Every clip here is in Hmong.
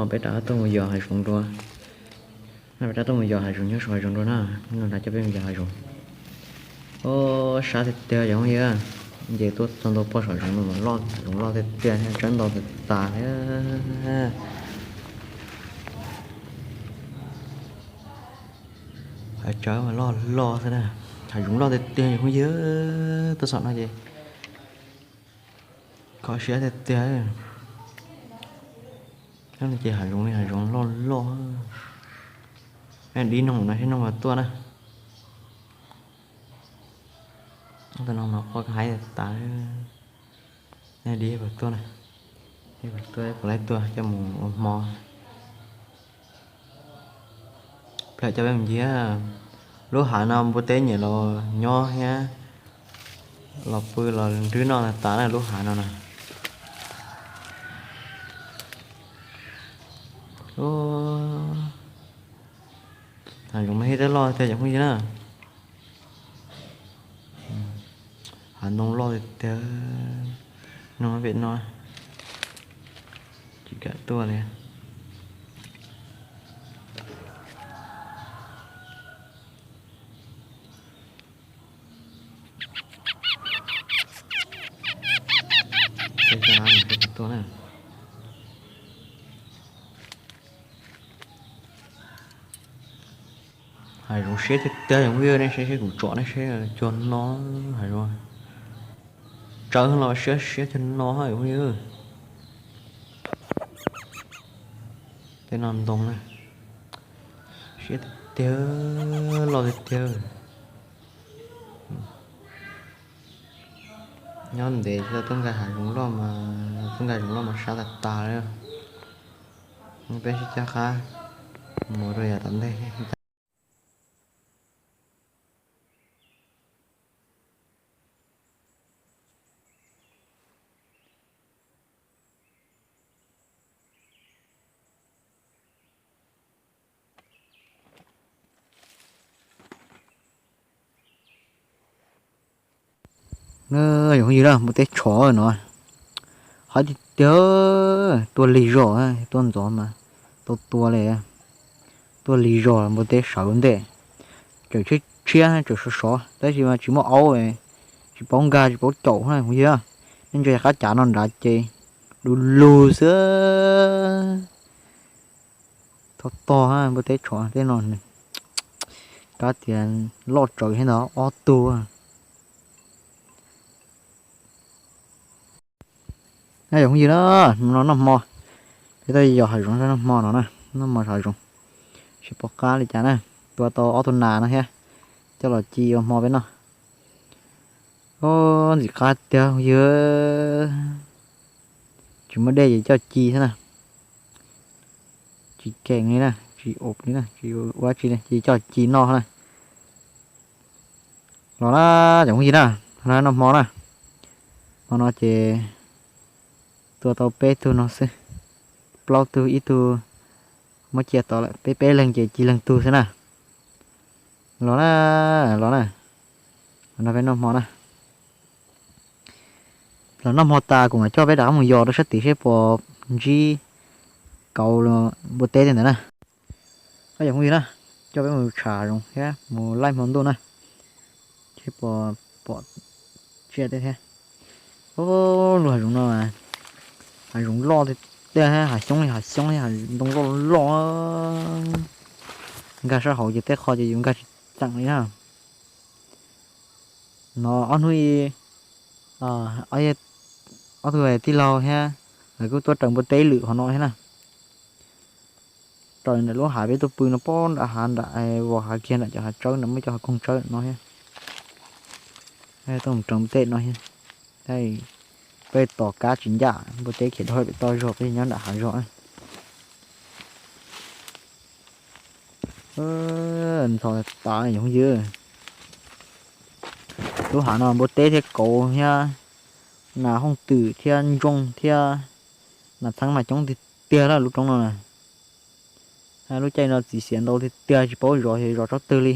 Peb rov qab tuaj mus yos hav zoov dua. Peb rov qab tuaj mus yos hav zoov nyob saum hav zoov dua na. Hnub no rov coj peb mus yos hav zoov. Ub, sab tiag tiag cov phooj ywg. Nce tuaj txog ntua pem saum zoov no mas loj, hav zoov loj tiag tiag thiab tsawb ntau tas tas thiab. Hav tsawb mas loj loj xwb na. Hav zoov loj tiag tiag cov phooj ywg. Tuaj saum no ces kho siab tiag tiag. Ces hav zoov li hav zoov loj loj. Dib noog no seb noog puas tuaj na. Tus no mas qua haib tas. Dib puas tuaj na. Dib puas tuaj, puas laib tuaj coj mus ua hmo. Peb coj peb mus ncig. Lub hav no npua teb nyiam los nyob thiab los pw los nrwb noj tas na lub hav no na. Hav zoov mas thiaj loj tiag cov phooj ywg na. Hav ntoo loj tiag tiag. Noog pem no tsis kam tuaj li. Tuaj na. Hav zoov siab tiag tiag cov phooj ywg, nej saib seb kuv tsom nej seb cuag no. Hav zoov tsawb los siab siab cuag no cov phooj ywg. Tej no ntoo na, siab tiag tiag, loj tiag tiag. Nyob ntev tsis tau tuaj nkag hav zoov loj mas, tuaj nkag zoov loj mas sab tas tas li. Peb sib coj qab mus rau yav tom ntej. Yog phooj ywg na, npua teb tshov no, haib tiag tiag, tuaj lig zog, tuaj ntxov mas tau tua li. Tuaj lig zog npua teb sawv ntej, tseem tshiab tshiab tseem sov sov tab sis mas tsis muaj aub, tsis paub nkag tsis paub caum na phooj ywg. Nej ntsia qab cav no nrad ces du lug xwb. Tog tog npua teb tshov tej no, kab tias loj tsawv thiab ntag, ob tug. Yog phooj ywg na, no noj hmo, peb tuaj yos hav zoov noj hmo no na, noj hmo hav zoov, seb puas qab li cas na. Tua tau ob tug nas no thiab, coj los ci ua hmo peb noj. Ntxim qab tiag phooj ywg, tsis muaj dej ces coj ci thiab na. Tsis keem li na, tsis ua li na, tsis ua dab tsi li ces coj ci noj na. Los na, cov phooj ywg na, noj hmo na. Hmo no ces tua tau peb tug no xwb, plaub tug, ib tug muab cia tod lawm, peb peb leeg ces ci leeg tug xwb na. Los na, los na, no peb noj hmo na. Los noj hmo tas kuv mam coj peb rov qab mus yos rau sab tid seb puas ntsib kauv los npua teb tej ntawd na. Yog phooj ywg na, coj peb mus tsham zoov thiab mus laij hmo ntuj na, seb puas pom tsiaj tej thiab. Lub hav zoov no, hav zoov loj tiag tiag, hav xyoob li hav xyoob thiab, hav ntoo loj loj. Nkag sab hauv ces tej qho ces yus nkag tsis tseem li na. No ob hnub, ob tug tij laug thiab lawv kuj tuaj raws npua teb lwm qhov no thiab na. Raws nram lub hav peb tuaj pw no, pob nram hav nram, vos hav kiag nram cov hav tsawb nram muaj cov hav koog tsawb no thiab. Tuaj mus raws npua teb no thiab. Peb tos kab tsis ncaj, npua teb khiav dhau pem toj zog, peb nyob nram hav zog. Ntxhov tas yog phooj ywg. Lub hav no npua teb thiab kauv thiab nas hooj twm thiab ntsooj thiab nas txheeb mas coob tiag tiag lawm lub roob no na. Lub caij no txiv xiav ntau tiag tiag tsis paub zov xyov zov tsob twg li.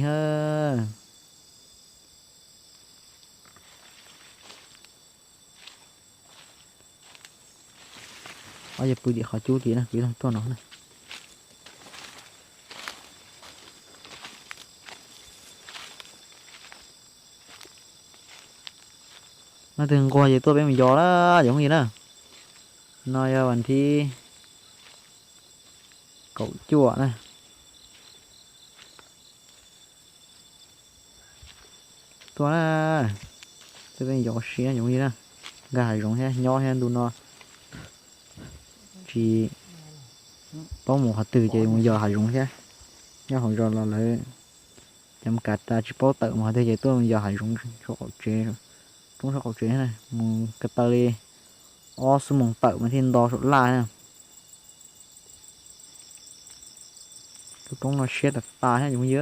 Ob yog pw tim qhov cub tid na, pw ib leeg tuaj no na. Leej twg nquag ces tuaj peb mus yos na, cov phooj ywg na. No yog vas thib kaum cuaj na. Tuaj na, tuaj peb mus yos ua si na cov phooj ywg na. Nkag hav zoov thiab nyob thiab ntu no tsis paub mus qhov twg ces mus yos hav zoov thiab. Nyob hauv zos los lawv cov mus kav tas tsis paub tawm mus qhov twg ces tuaj mus yos hav zoov, roob saum qaum tsev na, mus ko taw li ob xuab moos tawm mas thiaj nto saum laj na. Lub roob no siab tas tas thiab cov phooj ywg.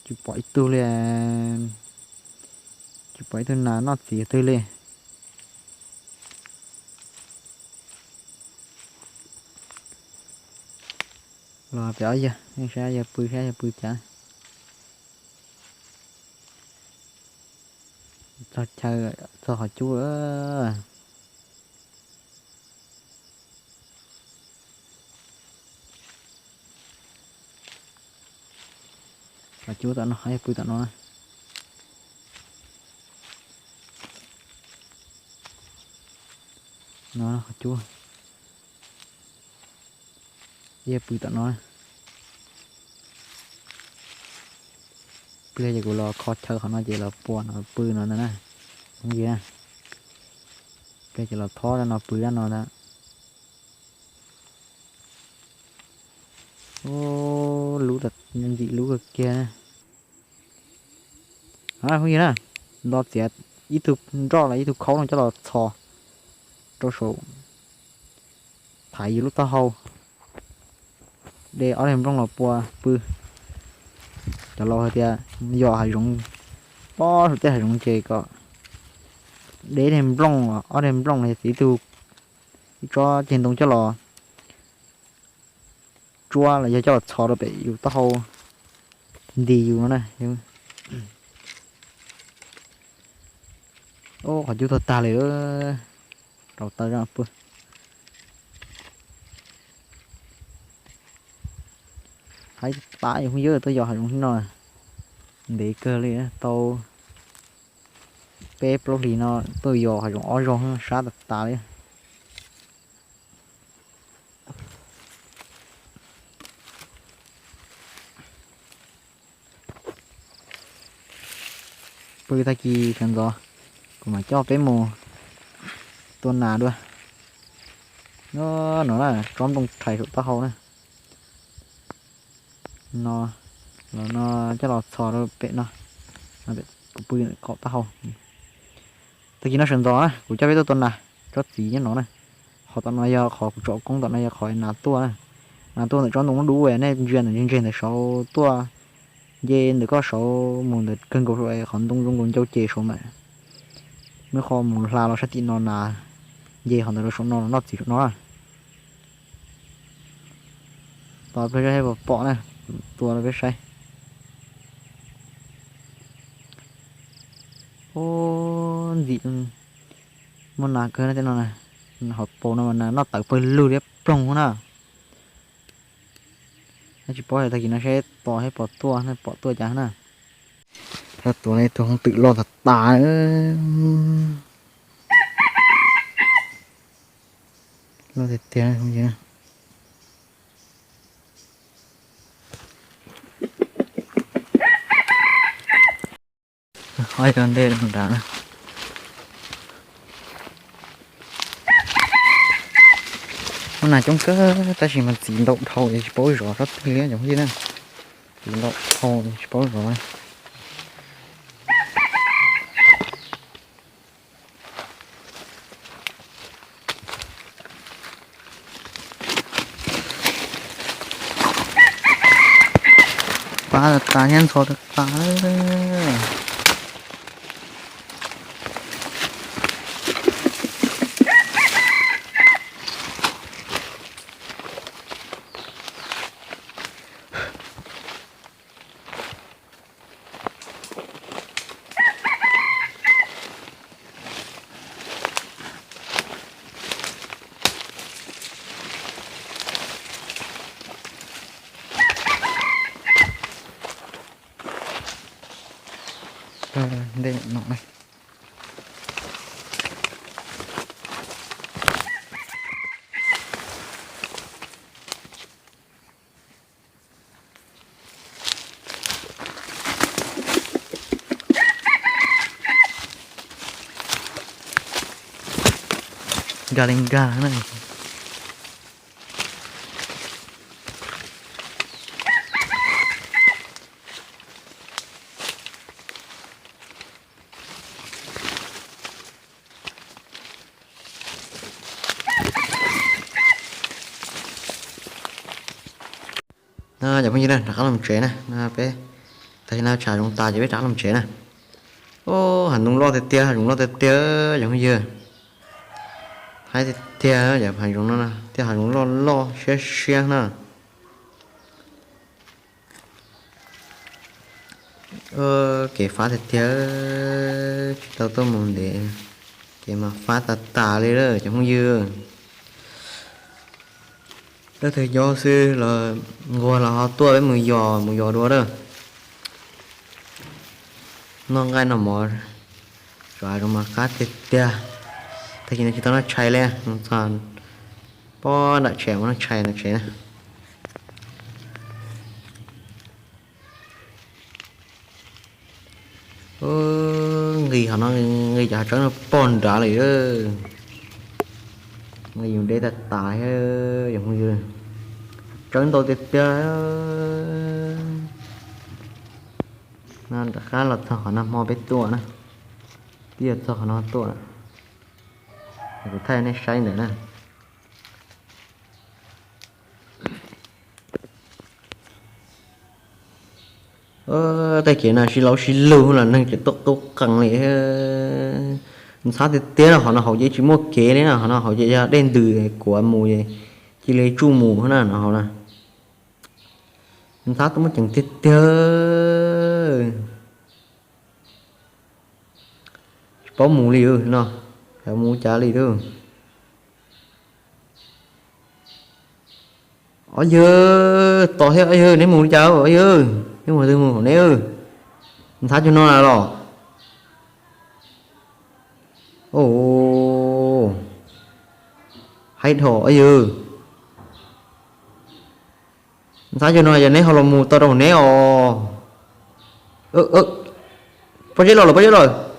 Tsis pom ib tug li, tsis pom ib tug nas noj txiv twg li. Los pem ob yawg, nej saib yawg pw saib yawg pw cas. Txog chaw, txog qhov cub. Qhov cub tom no, yawg pw tom no. No qhov cub, yawg pw tom no. Pliag ces kuv los kho chaw qhov no ces los pua no pw no ntag na. Pliag ces los thob no pw dab no ntag. Lub ntxim lub kawg kiag. Phooj ywg na, nto txiav ib tug nroj los ib tug khaub no coj los txhos rau saum, thaiv yus lub taub hau, de ob daim nplooj los pua pw. Cov laus hais tias yos hav zoov, pob saum tej hav zoov ces kom de daim nplooj, ob daim nplooj los yog txiav ib tug, ib tsob ceg ntoo coj los tsuab los yog coj los txhos rau pem yus taub hau nti yus no na. Qhov cub tuag tag li, rau taw pw. Haib tas yus phooj ywg tuaj yos hav zoov no ntev kawg li, tau peb plaub hlis no tuaj yos hav zoov ob zaug sab tas tas li. Pw tag kis sawv ntxov kuv mam coj peb mus tua nas dua. No na, tsob ntoo rhais saum taub hau na. No, los no coj los txhos rau pem no, kuv pw qaum taub hau. Tag kis no sawv ntxov na kuv coj peb tuaj tua nas, tsob txiv nyob no na. Qhov tom no yog qhov kuv tsom koob, tom no yog qhov nas tuaj na. Nas tuaj ntawm tsob ntoo dub dub, nej ntsia ntawm ntseg ntawm saud tuaj, nce ntawm koj saud mus ntawm kawg nkaus saud, qhov ntoo zoo nkaus ncau ces saud mas. Muaj qhov mus hla los sab tim no nas, nce qhov ntawd rau saum no los noj txiv saum no. Tos peb saib puas pom na, tua rau peb saib. Ub, ntxim, muaj nas kawg na tej no na. Hauv paus no mas nas noj tawv pawg lug thiab ploog na. Tsis paub tag kis no saib tos saib pom tuaj, pom tuaj cas na. Tuaj tua ib tug hoob twm loj tas tas. Loj tiag tiag. Ob tug ntej nrad na. Muaj nas coob kawg tab sis mas txiv ntau dhau es tsis paub zov sab twg li cov phooj ywg na. Txiv ntau dhau es tsis paub zov. Pab tas tas thiab ntxhov tas tas. No na. Nkag li nkag na. Cov phooj ywg, rov qab los tsev na, peb tag kis no tsham zoov tas ces peb rov qab los tsev na. Hav zoov loj tiag tiag, hav zoov loj tiag tiag cov phooj ywg. Haib tiag tiag, hav zoov no thiab, hav zoov loj loj siab siab na. Kev fab tiag tiag, tsis tau tuaj mus ntev, kev mas fab tas tas li lawm cov phooj ywg. Leej twg nyob xwb los nquag los ho tuaj peb mus yos, mus yos dua lawm. Noj nqaij noj mov, tsuav hav zoov mas qab tiag tiag. Tag kis no tsis tau noj tshais li, mus txog pob nram tsev mus noj tshais nram tsev na. Nqis qhov no, nqis cov hav tseeb no pog nrad lawm. Nqis yus deb tas tas thiab cov phooj ywg. Tseeb ntau tiag tiag. No rov qab los txog qhov no hmo peb tuaj na. Twb yuav txog qhov no tuaj, kuv thaij nej saib ntawm na. Tej kev no sib laub sib lug los neeg tseem tuaj qub qees li. Ntxhab tiag tiag, qhov no hauv ces tsis muaj kev li na, qhov no hauv ces yog dej ntws kuav mus, cia li tsuj mus na no hauv na. Ntxhab tuaj muaj ceem tiag tiag. Tsis paub mus li no, mus cas li lawm. Ob yawg, tos thiab ob yawg, neb mus li cas ob yawg, neb mus twg mus hauv neb? Ntxhab cuag no los? Haib dhau ob yawg. Ntxhab cuag no yog neb ho los mus tau rau hauv neb os. Pob zeb los lawm, pob zeb los lawm.